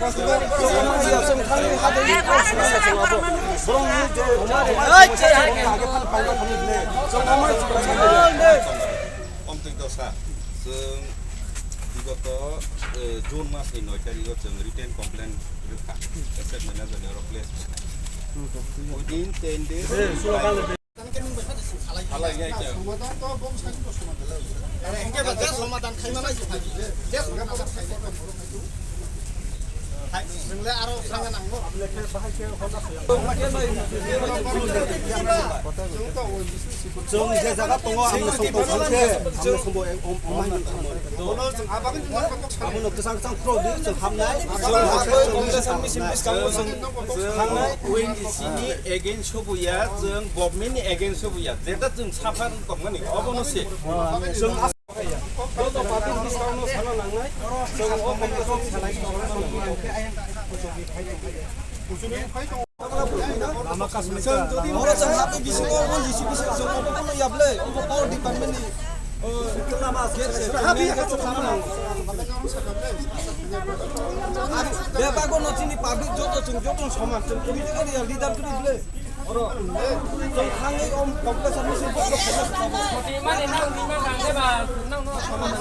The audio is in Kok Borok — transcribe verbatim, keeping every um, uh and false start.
Omtwi dosa, chwng bigoto, eh, June masni noi tarigo chwng written complaint rwkha, asset manager ni oro place. Within ten days. Chwng je jaga tongo, ang no song tong khe, ang no song bo, em, om, om, om, om. Abo no kwchang kwchang pro di, chwng hamnai. Chwng hamnai. Chwng hamnai. Win isini against sobuya, chwng government ni against sobuya. Jeta chwng suffer tongmani, obo no se. Chwng as-, joto party ni bwskango no sana nangnai. Chwng o competition salai tongna nangnai. Lama kasumika. Oro chwng hapni bisingo obo lisi bisingo chwng obo phano yablai, obo power department ni, o, lama gate se, main gate se lama nango. Bebago no chini public joto chwng joto soman chwng political leader kwrwi ble. Oro chwng thangwi om population ni sing bondo khaina sabo. Mane nang ni ma gang de ba, nang no soman.